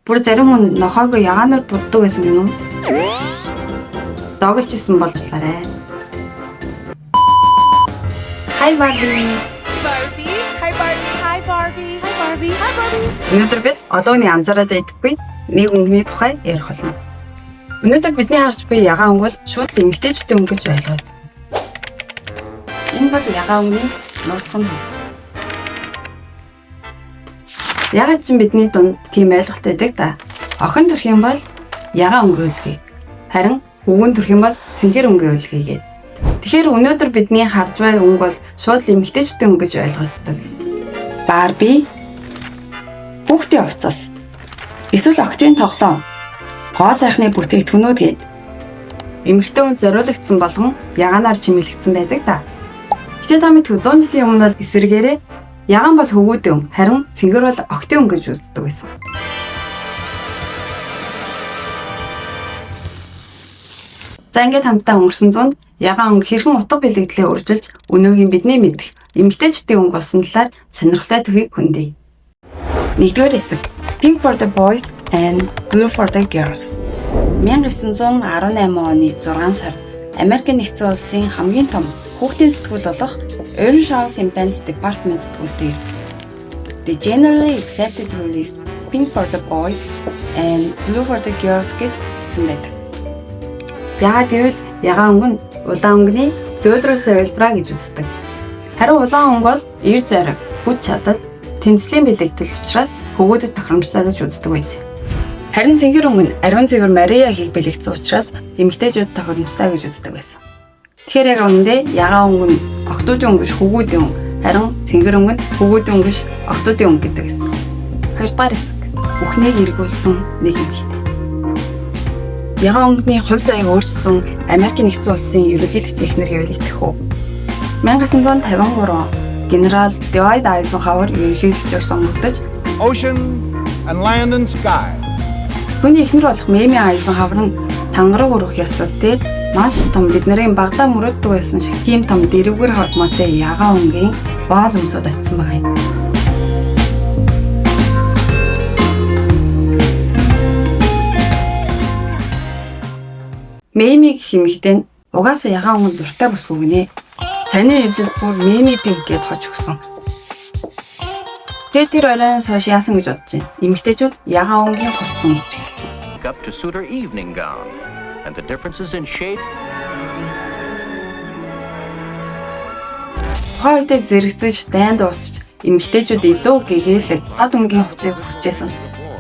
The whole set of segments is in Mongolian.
Бүр зарим хүн нохойгоо ягаанаар буддаг байсан гэнэ үү? Доголж исэн боловчлаарэ. Hi Barbie. Barbie. Hi Barbie. Hi Barbie. Hi Barbie. Hi Barbie. Өнөөдөр бид олон хүний анзаараад байдаггүй нэг өнгөний тухай ярих болно. Өнөөдөр бидний харж буй ягаан өнгө бол шууд л эмэгтэйчүүдийн өнгө гэж ойлгоод. Энэ бол ягаан өнгөний нууцхан төв. Ягаад ч бидний дунд тийм ойлголт байдаг та. Охин төрх юм бол ягаан өнгө үлгэе. Харин хөвгүн төрх юм бол цэнхэр өнгө үлгэе гээд. Тэгэхээр өнөөдөр бидний харж буй өнгө бол шууд л эмэгтэйчүүдийн өнгө гэж ойлгогддог. Барби, хүүхдийн хувцас, эсвэл охидын тоглоом, гоо сайхны бүтээгдэхүүнүүд гээд эмэгтэй хүн зориулагдсан болгон ягаанаар чимэглэгдсэн байдаг та. Гэтэ та мэдхүү 100 жилийн өмнө бол эсэргээрээ ягаан бол хөвгүүдийн өнгө, харин цэнхэр бол охидын өнгө гэж үздэг байсан. За ингээд хамтдаа өнгөрсөн зуунд ягаан өнгө хэрхэн утга бэлэгдлээ өөрчилж өнөөгийн бидний мэдэх эмэгтэйчүүдийн өнгө болсон талаар сонирхолтой түүхийг хөндөе. Нэгдүгээр хэсэг. Pink for the boys and blue for the girls. 1918 оны 6 сард Америк нэгдсэн улсын хамгийн том хүүхдийн сэтгүүл болох Earnshaw Impens Department сэтгүүл дээр The generally accepted rule is pink for the boys and blue for the girls гэж бичсэн байдаг. Яагаад гэвэл ягаан өнгө нь улаан өнгөний зөөлрөөс хувилбараа гэж үздэг. Харин улаан өнгө бол эр зориг, хүч чадал, тэмцлийн бэлэгдэл учраас хөвгүүдэд тохиромжтой гэж үздэг байжээ. Харин цэнхэр өнгө нь ариун цэвэр Мария хийг бэлэгдсэн учраас эмэгтэйчүүд тохиромжтой гэж үздэг байсан. Тэгэхээр яг үнэндээ ягаан өнгө нь охидын өнгө биш хөвгүүдийн өнгө, харин цэнхэр өнгө нь хөвгүүдийн өнгө биш охидын өнгө гэдэг байсан. Хоёрдугаар хэсэг. Бүхнийг эргүүлсэн нэг эмэгтэй. Ягаан өнгөний хувь заяаг өөрчилсөн Америкийн нэгдсэн улсын ерөнхийлөгч эхнэр гэвэл итгэх үү? 1953 он генерал Dwight Eisenhower ерөнхийлөгчөөр сонгогдож Ocean and land and sky. Түүний эхнэр болох Мэми Eisenhower нь тангараг өрөх ёслол дээр маш том бидний багадаа мөрөөддөг байсан шиг тийм том дэрвгэр холбоотой ягаан өнгийн боол өмсөд очсон байгаа юм. Мэми гэх эмэгтэй нь угаасаа ягаан өнгөнд дуртай бүсгүй гинэ. Сонио эвлэл бүр Мэми Pink гэд хож өгсөн. Тэгээд тэр оройноос хойш яасан гэж бодож байна. Эмэгтэйчүүд ягаан өнгийн хувцас өмсөж эхэлсэн. Up to suit her evening gown, and the differences in shape Тухайн үедээ зэрэгцэж дайн дуусч эмэгтэйчүүд илүү гэгээлэг тод өнгийн хувцсыг хүсэж байсан.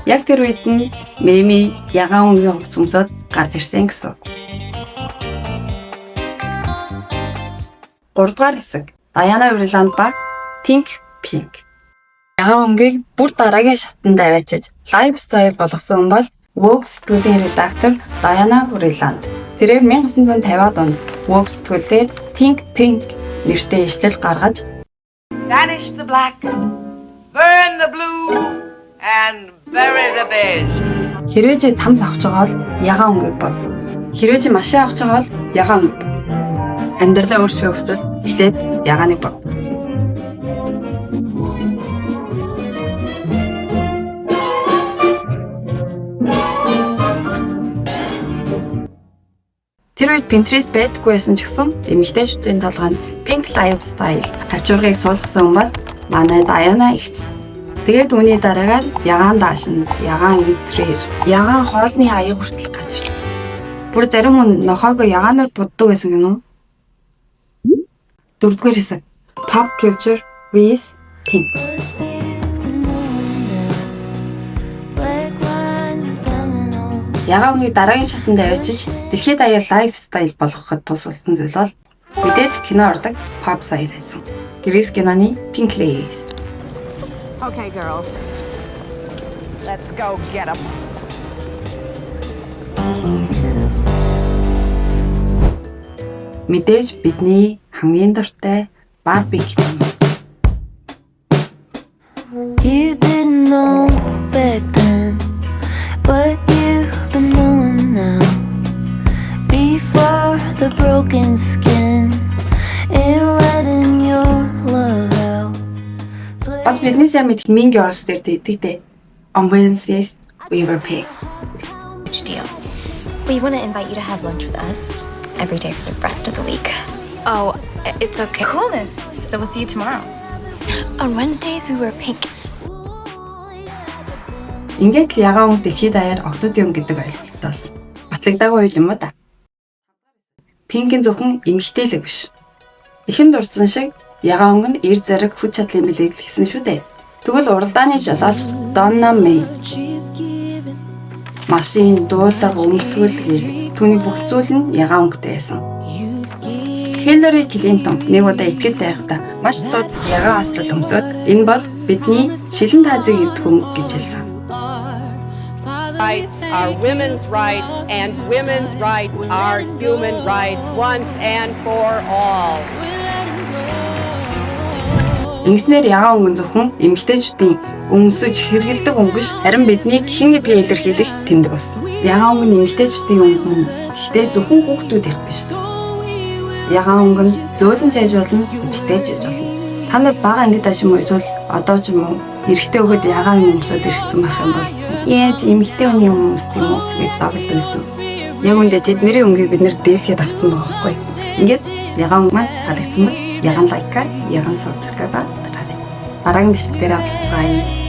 Яг тэр үед нь Мэми ягаан өнгийн хувцас өмсөд гарч ирсэн гэсэн үг. Гуравдугаар хэсэг. Даяна Вриланд ба Think Pink. Ягаан өнгийг бүр дараагийн шатанд аваачиж lifestyle болгосон хүн бол Vogue сэтгүүлийн редактор Даяна Вриланд. Тэрээр 1950-ад онд Vogue сэтгүүлээр Think Pink нэртэй ишлэл гаргаж Banish the black, burn the blue, and bury the beige. Хэрвээ чи цамц авах гэж байгаа бол ягаан өнгийг бод. Хэрвээ чи машин авах гэж байгаа бол ягаан өнгийг бод. Амьдралаа өөрчлөхийг хүсвэл эхлээд ягааныг бод. Тэр үед Pinterest байдаггүй байсан ч гэсэн эмэгтэйчүүдийн толгойд Pink Lifestyle хавчуургыг суулгасан хүн бол манай Даяна эгч. Тэгээд үүний дараагаар ягаан даашинз, ягаан интерьер, ягаан хоолны аяга хүртэл гарч ирсэн. Бүр зарим хүн нохойгоо ягаанаар буддаг байсан гэнэ үү? Дөрөвдүгээр хэсэг. Pop culture with pink. Ягаан өнгийг дараагийн шатанд авчиж дэлхийд даяар lifestyle болгоход тус болсон зүйл бол мэдээж кино урлаг pop style байсан. Grease киноны Pink Ladies. Okay, girls. Let's go get 'em. Мэдээж бидний хамгийн дуртай Barbie кино. You didn't know back then what you've been knowing now. Before the broken skin and letting your love out. Бас бидний сайн мэдэх Mean Girls дээр тэгдэг дээ. On Wednesdays, We wear pink. Huge deal. We want to invite you to have lunch with us every day for the rest of the week. Oh, it's okay. Coolness. So we'll see you tomorrow. On Wednesdays, we wear pink. Ингээд л ягаан өнгө дэлхийд даяар охидын өнгө гэдэг ойлголттой болсон. Батлагдаагүй юм уу да? Pink нь зөвхөн эмэгтэйлэг биш. Эхэнд дурдсан шиг ягаан өнгө нь эр зориг, хүч чадлын бэлэг гэсэн шүү дээ. Тэгвэл уралдааны жолооч Донна Мэй машин, дуулга, өмсгөл гэл түүний бүх зүйл нь ягаан өнгөтэй байсан. Хиллари Клинтон нэг удаа итгэлд байхдаа маш дод ягаан ослол өмсөөд энэ бол бидний шилэн таазыг эвдэх өнгө гэж хэлсэн. Rights are women's rights, and women's rights are human rights once and for all. Ингэснээр ягаан өнгө нь зөвхөн эмэгтэйчүүдийн өмсөж хэрэглэдэг өнгө биш, харин биднийг хэн гэдгээ илэрхийлэх тэмдэг болсон. Ягаан өнгө нь эмэгтэйчүүдийн өнгө мөн. Гэхдээ зөвхөн хүүхдүүдийнх биш. Ягаан өнгө нь зөөлөн ч байж болно, хүчтэй ч байж болно. Та нар бага ангид аш юм уу эсвэл одоо ч юм уу эрэгтэй хүүхэд ягаан юм өмсөд ирсэн байх юм бол яаж эмэгтэй хүний юм өмссөн юм уу гэж догдолдог байсан. Яг үндэ тэдний өнгийг бид нар дээрлэхэд авсан байгаа байхгүй. Ингээд ягаан өнгө маань таалагдсан бол ягаан like, ягаан subscribe дараарай. Дараагийн бичлэг дээр уулзцаая.